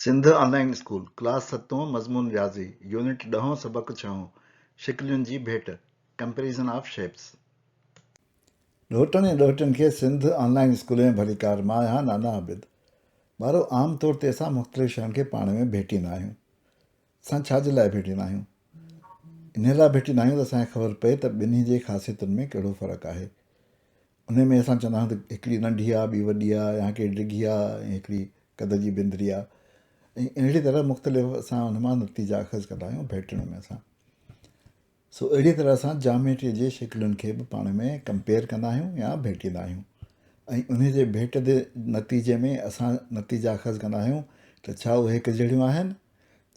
سنڌ آن line school, class ستون، مضمون رياضي، يونٽ ڏهون، سبق ڇهون، شڪلين جي ڀيٽ، Comparison of Shapes. ڏوهٽن ۽ ڏوهٽين کي سنڌ آن لائين اسڪول ۾ ڀليڪار مان آهيان نانا عابد. ٻارو عام طور تي اسان مختلف شين کي پاڻ ۾ ڀيٽيندا آهيون. اسان ڇا جي لاء ڀيٽيندا آهيون؟ انهي لاء ڀيٽيندا آهيون ته اسان کي خبر پئي ته ٻنهي جي خاصيتن ۾ ڪهڙو فرق آهي. انهي ۾ اسان چوندا آهيون ته هڪڙي ننڍي آهي ٻي وڏي آهي يا هڪڙي ڊگهي آهي ۽ هڪڙي قد جي بندري آهي ۽ اهڙي طرح مختلف اسان ان مان نتيجا اخذ ڪندا آهيون ڀيٽڻ ۾ اسان سو اهڙي طرح اسان جاميٽري جي شڪلن کي به پاڻ ۾ ڪمپيئر ڪندا آهيون يا ڀيٽيندا آهيون ۽ انهي جي ڀيٽ جي نتيجي ۾ اسان نتيجا اخذ ڪندا آهيون ته ڇا اهي هڪ جهڙيون آهن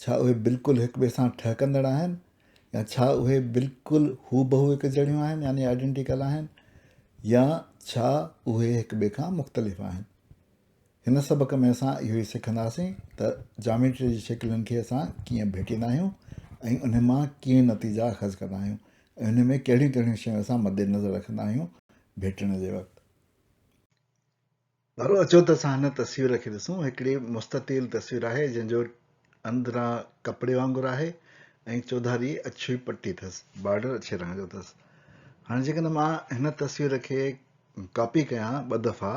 ڇا اهي بلڪل هڪ ٻئي سان ٺهڪندڙ آهن يا ڇا اهي بلڪل هوبهو هڪ جهڙيون آهن يعني آئيڊينٽيڪل آهن يا ڇا اهي هڪ ٻئي کان مختلف آهن. هن سبق ۾ اسان اهو ئي سکنداسين ته جاميٽري جي شڪلين کي اسان ڪيئن ڀيٽيندا آهيون ۽ انهن مان ڪيئن نتيجا اخذ ڪندا آهيون ۽ انهن ۾ ڪهڙيون ڪهڙيون شيون اسان مد نظر رکندا آهيون ڀيٽڻ جي وقت. ٻارو اچو ته اسان هن تصوير کي ڏسون. هڪڙي مستطيل تصوير آهي جنهن جو اندران ڪپڙي وانگر آهي ۽ چوڌاري اڇي پٽي اٿس، بارڊر اڇي رنگ جو اٿس. هاڻي جيڪڏهن مان هن تصوير کي ڪاپي ڪيان ٻه دفعا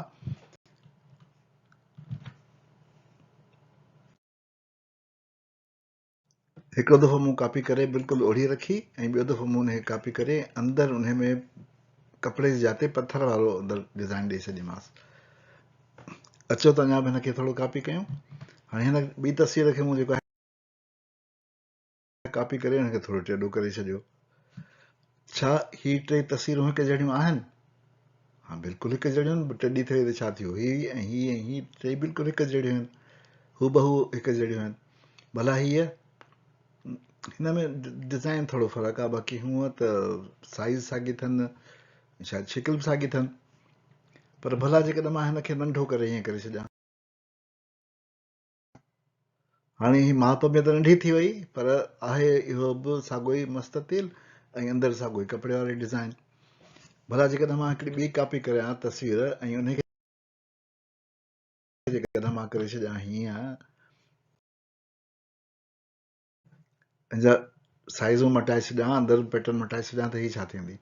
هڪڙو دفعو مون ڪاپي ڪري بلڪل اوڙهي رکي ۽ ٻيو دفعو مون ان کي ڪاپي ڪري اندر ان ۾ ڪپڙي جي جاتي پٿر وارو اندر ڊزائن ڏئي ڇڏيمانس. اچو ته اڃا به هن کي ٿورو ڪاپي ڪيون. هاڻي هن ٻي تصوير کي مون جيڪو ڪاپي ڪري ان کي ٿورو ٽيڏو ڪري ڇڏيو. ڇا هي ٽي تصويرون هڪ جهڙيون آهن؟ ها بلڪل هڪ جهڙيون آهن. ٽيڏي ٿي وئي ته ڇا ٿيو؟ هي ۽ هي ۽ هي ٽئي بلڪل هڪ جهڙيون آهن، هوبهو هڪ جهڙيون آهن. ڀلا هيء هن ۾ ڊزائن ٿورو فرق آهي باقي هونء ته سائيز ساڳي اٿن، شايد شڪل به ساڳي اٿن. پر ڀلا جيڪڏهن مان هن کي ننڍو ڪري هيئن ڪري ڇڏيان. هاڻي هي ماپ ۾ ته ننڍي ٿي وئي پر آهي اهو به ساڳيو ئي مستطيل ۽ اندر ساڳيو ئي ڪپڙي واري ڊزائن. ڀلا جيڪڏهن مان هڪڙي ٻي ڪاپي ڪريان تصوير ۽ انهي کي جيڪڏهن مان ڪري ڇڏيان هيئن ان جا سائيزون مٽائي ڇڏيان اندر پيٽرن مٽائي ڇڏيان ته هي ڇا ٿيندي.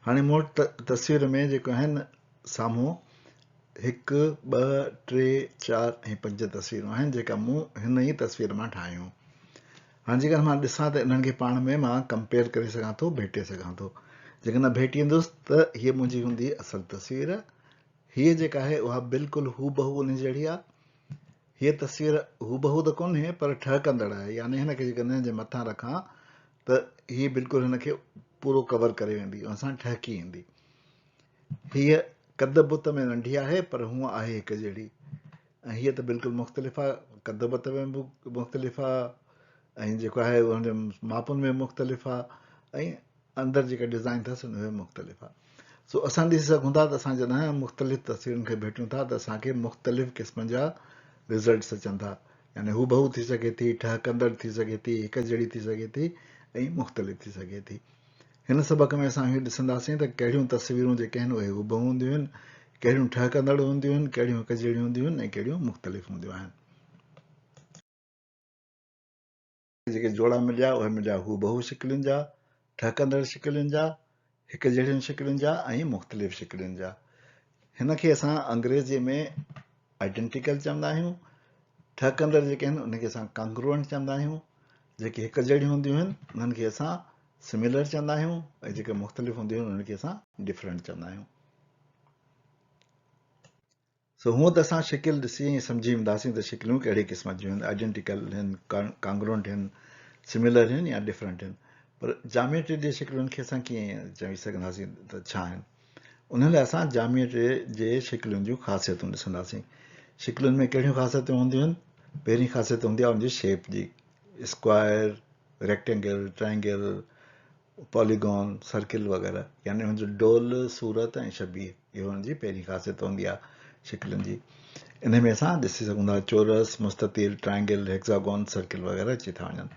هاڻي مون وٽ تصوير ۾ جيڪو آهن سامهون هڪ ٻه ٽي چار ۽ پنج تصويرون آهن جيڪا مون هن ئي تصوير مان ٺاهيون. هاڻي جيڪڏهن مان ڏسان ته انهن کي پاڻ ۾ مان ڪمپيئر ڪري سگهان ٿو ڀيٽي سگهان ٿو. جيڪڏهن ڀيٽيندس ته هيء منهنجي هوندي اصل تصوير. هيء جيڪا آهي اها بلڪل هوبهو ان جهڙي آهي. هيء تصوير هوبهو ته ڪونهي پر ٺهڪندڙ آهي يعني هن کي جيڪڏهن هن جي مٿان رکان ته هيء بلڪل هن کي پورو ڪور ڪري ويندي ان سان ٺهڪي ايندي. هيء قد بت ۾ ننڍي آهي پر هونء آهي هڪ جهڙي ۽ هيء ته بلڪل مختلف آهي قد بت ۾ به مختلف آهي ۽ جيڪو آهي ان جي ماپن ۾ مختلف آهي ۽ اندر جيڪا ڊزائين اٿس ان ۾ مختلف آهي. سو اسان ڏسي سگهون ٿا ته اسان جڏهن مختلف تصويرن کي ڀيٽيون ٿا ته اسان کي مختلف قسمن جا رزلٽس اچن ٿا يعني هوبهو ٿي سگهي ٿي، ٺهڪندڙ ٿي سگهي ٿي، هڪ جهڙي ٿي سگهي ٿي ۽ مختلف ٿي سگهي ٿي. هن سبق ۾ اسان اهو ڏسنداسين ته ڪهڙيون تصويرون جيڪي آهن اهي هوبهو هونديون آهن، ڪهڙيون ٺهڪندڙ هونديون آهن، ڪهڙيون هڪ جهڙيون هونديون آهن ۽ ڪهڙيون مختلف هونديون آهن. جيڪي جوڙا مليا اهي مليا هوبهو شڪلين جا، ٺهڪندڙ شڪلين جا، هڪ جهڙين شڪلين جا ۽ مختلف شڪلين جا. هن کي اسان انگريزيء ۾ Identical چوندا آهيون. ٺهڪندڙ جيڪي آهن انهن کي اسان Congruent چوندا آهيون. جيڪي هڪ جهڙيون هونديون آهن انهن کي اسان Similar چوندا آهيون ۽ جيڪي مختلف هونديون آهن انهن کي اسان Different چوندا آهيون. سو هونء ته اسان شڪل ڏسي ائين سمجهي وينداسين ته شڪليون ڪهڙي قسم جون آهن، آئيڊينٽيڪل آهن، ڪانگرونٽ آهن، سميلر آهن يا ڊفرنٽ آهن. پر جاميٽري جي شڪلين کي اسان ڪيئن چئي سگهنداسين ته ڇا آهن؟ ان لاء اسان جاميٽري جي شڪلين جون خاصيتون ڏسنداسين. شڪلين ۾ ڪهڙيون خاصيتون هونديون آهن؟ پهرين خاصيت هوندي آهي ان جي شيپ جي، اسڪوائر، ريڪٽينگل، ٽرائنگل، پوليگون، سرڪل وغيره يعني ان جو ڊول، صورت ۽ شبيهه اهو ان جي پهرين خاصيت هوندي آهي شڪلين جي. ان ۾ اسان ڏسي سگهون ٿا چورس، مستطيل، ٽرائنگل، هيگزاگون، سرڪل وغيره اچي ٿا وڃن.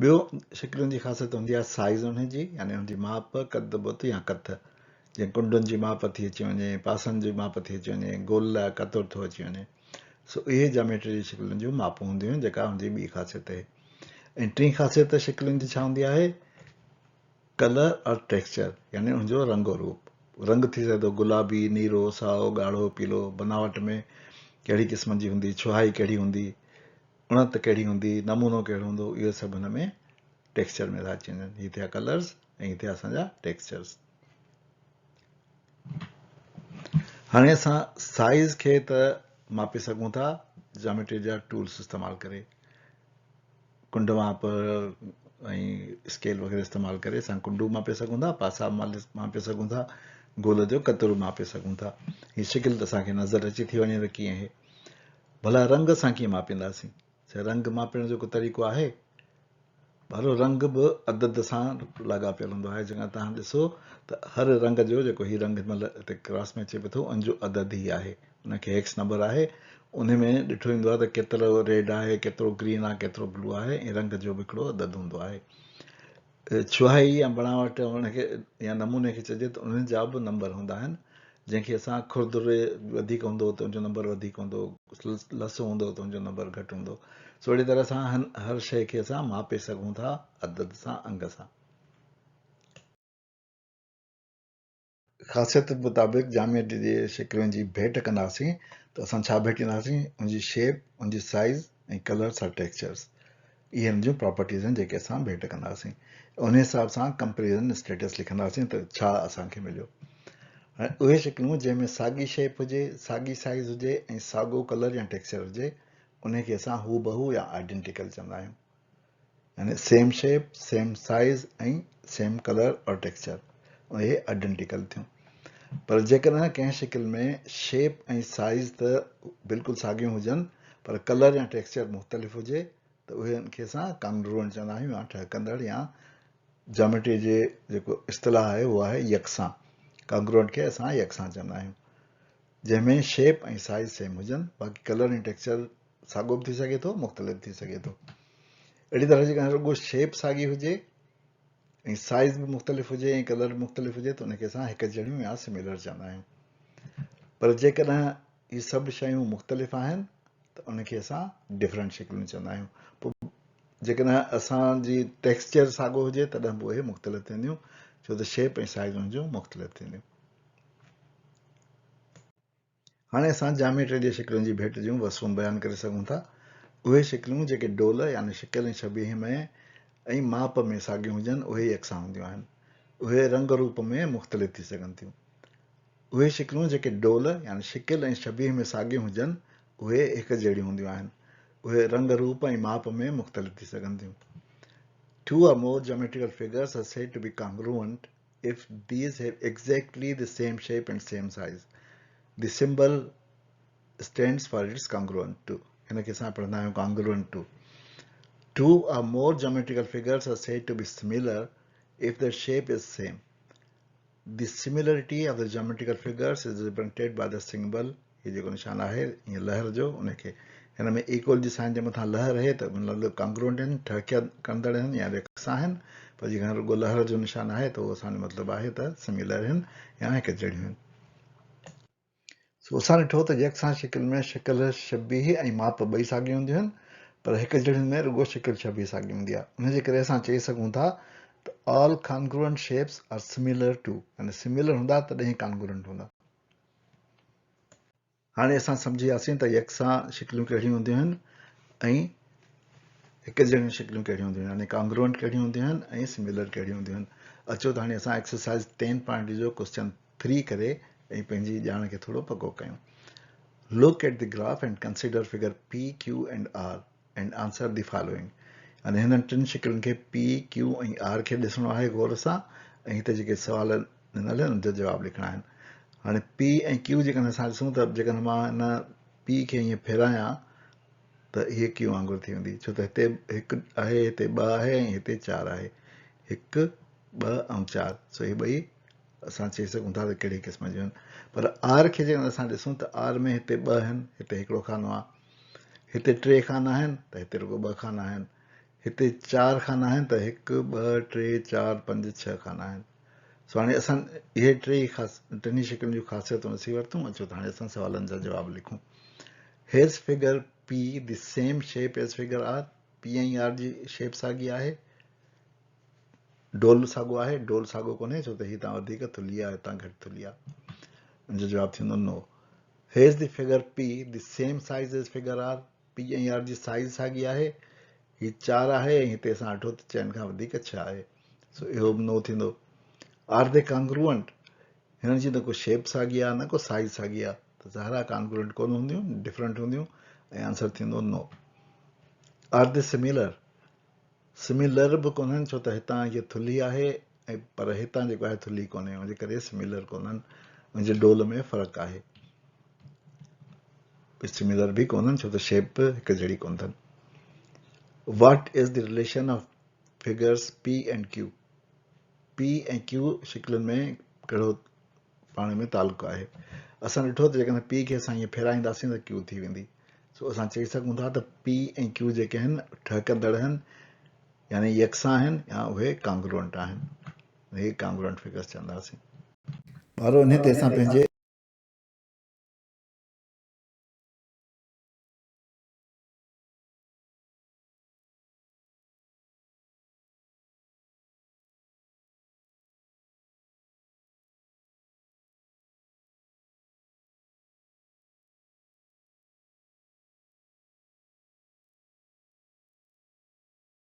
ٻيو شڪلين جي خاصيت هوندي آهي سائيز ان جي يعني ان جي ماپ، قد بت يا ڪٿ جيئن ڪنڊن جي ماپ ٿي اچي وڃي، پاسن جي ماپ ٿي اچي وڃي، گول لاء قطر ٿو اچي وڃي. سو اهي جاميٽري جي شڪلين جون ماپون هونديون آهن جيڪا ان جي ٻي خاصيت آهي. ۽ ٽين خاصيت شڪلين جي ڇا هوندي آهي؟ ڪلر اور ٽيڪسچر يعني ان جو رنگ و روپ. رنگ ٿي سگهي ٿو گلابي، نيرو، سائو، ڳاڙهو، پيلو، بناوٽ ۾ ڪهڙي قسم جي هوندي، ڇهائي ڪهڙي هوندي، اڻت ڪهڙي هوندي، نمونو ڪهڙو هوندو، اهي سڀ هن ۾ ٽيڪسچر ۾ ٿا اچي وڃن. هي ٿيا ڪلرز ۽ هي ٿيا اسان جا ٽيڪسچرز. هاڻي اسان سائيز کي ته ماپي سگهون ٿا جاميٽري جا ٽولس استعمال ڪري، ڪنڊ ماپ ۽ اسڪيل وغيره استعمال ڪري اسان ڪنڊون ماپي سگهون ٿا، پاسا ماپي سگهون ٿا، گول جو قطر ماپي سگهون ٿا. هي شڪل ته اسان کي نظر اچي ٿي وڃي ته ڪيئن آهي. ڀلا رنگ اسان ڪيئن ماپينداسين؟ ڇا رنگ ماپڻ جو ڪو طريقو آهي؟ ڀلو رنگ به عدد سان لاڳاپيل هوندو آهي جيڪڏهن توهان ڏسو ته هر رنگ جو جيڪو هي رنگ هن مهل هتي ڪراس ۾ اچي پيو ٿو ان جو عدد هي آهي ان کي هيڪس نمبر آهي ان ۾ ڏٺو ويندو آهي ته ڪيترو ريڊ آهي ڪيترو گرين آهي ڪيترو بلو آهي ۽ رنگ جو به هڪڙو عدد هوندو آهي ڇهائي يا بڻاوٽ ان کي يا نموني کي چئجي ته انهن جا به نمبر هوندا آهن جنهن کي اسان خردري وڌيڪ هوندو ته ان جو نمبر وڌيڪ هوندو لسو هوندو ته ان جو نمبر گهٽ هوندو سو اهڙي طرح سان هر شيء کي اسان ماپي سگهون ٿا عدد سان انگ سان. خاصيت مطابق جاميٽري جي شڪلين جي ڀيٽ ڪنداسين ته اسان ڇا ڀيٽينداسين ان جي شيپ، ان جي سائيز ۽ ڪلرس اور ٽيڪسچرس اهي ان جون پراپرٽيز آهن جيڪي اسان ڀيٽ ڪنداسين ان حساب سان ڪمپيريزن اسٽيٽس لکنداسين ته ڇا اسان کي مليو. هاڻي اهي شڪليون جنهن ۾ ساڳي شيپ هجي، ساڳي سائيز هجي ۽ ساڳو ڪلر يا ٽيڪسچر هجي ان کي اسان هوبهو يا آئيڊينٽيڪل چوندا آهيون. يعني same shape, same size ۽ same colour اور ٽيڪسچر اهي آئيڊينٽيڪل ٿيون. پر جيڪڏهن ڪنهن شڪل ۾ شيپ ۽ سائيز ته بلڪل ساڳيون هجن پر ڪلر يا ٽيڪسچر مختلف هجي ته اهي ان کي اسان ڪانگروئنٽ چوندا آهيون يا ٺهڪندڙ يا جاميٽري جي جيڪو اصطلاح آهي اهو آهي يڪسان. ڪانگروئنٽ کي اسان يڪسان چوندا آهيون جنهن ۾ شيپ ۽ سائيز سيم هجن باقي ڪلر ۽ ٽيڪسچر ساڳو به ٿي سگهي ٿو مختلف به ٿي سگهي ٿو. اهڙي طرح جيڪڏهن رڳو شيپ ساڳي هجي ۽ سائيز به مختلف هجي ۽ ڪلر به مختلف هجي ته ان کي اسان هڪ جهڙيون يا سميلر چوندا آهيون. پر جيڪڏهن هي سڀ شيون مختلف آهن ته ان کي اسان ڊفرنٽ شڪلون چوندا آهيون. پوء جيڪڏهن اسان جي ٽيڪسچر ساڳو هجي تڏهن به اهي مختلف ٿينديون ڇو ته شيپ ۽ سائيز انهن جون مختلف ٿينديون. هاڻي اسان جاميٽري جي شڪلين جي ڀيٽ جون وصفون بيان ڪري سگهون ٿا. اهي شڪليون جيڪي ڊول يعني شڪل ۽ شبيهه ۾ ۽ ماپ ۾ ساڳيون هجن اهي يڪسان هونديون آهن. اهي رنگ روپ ۾ مختلف ٿي سگهن ٿيون. اهي شڪليون جيڪي ڊول يعني شڪل ۽ شبيهه ۾ ساڳيون هجن اهي هڪ جهڙيون هونديون آهن. اهي رنگ روپ ۽ ماپ ۾ مختلف ٿي سگهن ٿيون. Two or more geometrical figures are said to be congruent if these have exactly the same shape and same size. The symbol stands for its congruent to. هن کي اسان پڙهندا آهيون congruent to. Two or more geometrical figures are said to be similar if their shape is same. The similarity of the geometrical figures is represented by the symbol هي جيڪو نشان آهي ائين لهر جو ان کي هن ۾ ايڪول جي سائن جي مٿان لهر آهي ته مطلب ڪانگروئنٽ آهن ٺهڪيا ڪندڙ آهن يا يڪسان آهن پر جيڪڏهن رڳو لهر جو نشان آهي ته اهو اسان جو مطلب آهي ته سميلر آهن يا هڪ جهڙيون آهن. سو اسان ڏٺو ته يڪسان شڪل ۾ شڪل شبيهه ۽ ماپ ٻئي ساڳيون هونديون آهن پر هڪ جهڙين ۾ رڳو شڪل شبيهه ساڳي هوندي آهي ان جي ڪري اسان چئي سگهون ٿا ته All congruent shapes are similar to يعني سميلر هوندا تڏهن ڪانگروئنٽ هوندا. هاڻي اسان سمجهي وياسين ته يڪسان شڪليون ڪهڙيون هونديون آهن ۽ هڪ جهڙيون شڪليون ڪهڙيون هونديون آهن يعني ڪانگروئنٽ ڪهڙيون هونديون آهن ۽ سميلر ڪهڙيون هونديون آهن. اچو ته هاڻي اسان ايڪسرسائز ٽين پوائنٽ جو ڪوسچن ٿري ڪري ۽ پنهنجي ڄاڻ کي ٿورو پڪو ڪيون. Look at the graph and consider figure P, Q and R and answer the following يعني هنن ٽن شڪلن کي پي، ڪيو ۽ آر کي ڏسڻو آهي غور سان ۽ هتي جيڪي سوال ڏنل آهن ان جا جواب لکڻا آهن. هاڻي پي ۽ ڪيو جيڪڏهن اسان ڏسون ته جيڪڏهن مان هن پي کي ائين ڦيرايان ته هيء ڪيو وانگر ٿي ويندي ڇو ته هتي هڪ آهي هتي ٻه آهي ۽ هتي چار آهي. هڪ، ٻه ۽ چار سو هي ٻئي اسان چئي سگهون ٿا ته ڪهڙي قسم جون آهن پر آر کي جيڪڏهن اسان ڏسون ته آر ۾ هتي ٻه آهن هتي هڪڙو خانو آهي هتي ٽي خانا آهن ته هتي رڳو ٻه خانا آهن. هتي چار خانا آهن ته هڪ، ٻه، ٽي، چار، پنج، ڇهه خانا آهن. سو هاڻي اسان اهي ٽي خاص ٽنهي شڪلن جون خاصيتون ڏسي ورتون. اچو ته هاڻي اسان سوالن جا جواب لکون. Has figure P the same shape as figure R? P ۽ R جي شيپ ساڳي آهي؟ ڊول ساڳو آهي؟ ڊول ساڳو ڪونهي ڇو ته هي تان وڌيڪ ٿلهي آهي هتان گهٽ ٿلهي آهي. ان جو جواب ٿيندو no. Has the figure P the same size as figure R? P ۽ R جي سائيز ساڳي آهي؟ هي 4 آهي ۽ هتي اسان ڏٺو ته چئن کان وڌيڪ 6 آهي. سو اهو به نو ٿيندو. Are they congruent? هنن جي نه ڪو شيپ ساڳي آهي نه ڪو سائيز ساڳي آهي ته ظاهر آهي ڪانگروئنٽ ڪونه هونديون، ڊفرنٽ هونديون ۽ آنسر ٿيندو no. Are they similar? Similar به ڪونهن ڇو ته هتان هيء ٿلهي آهي ۽ پر هتان جيڪو آهي ٿلهي ڪونهي ان جي ڪري سميلر ڪونهن ان جي ڊول ۾ فرق آهي. سميلر به ڪونهن ڇو ته شيپ به هڪ جهڙي ڪونه اٿن. What is the relation of figures P and Q? P ۽ Q شڪلين ۾ ڪهڙو پاڻ ۾ تعلق آهي؟ اسان ڏٺو ته جيڪڏهن پي کي اسان ائين ڦيرائينداسين ته ڪيو ٿي ويندي. سو اسان چئي سگهون ٿا ته پي ۽ ڪيو جيڪي آهن ٺهڪندڙ آهن يعني يڪسان آهن يا اهي ڪانگروئنٽ آهن. هي ڪانگروئنٽ فگرس چونداسين. ٻارو انهي تي اسان پنهنجي.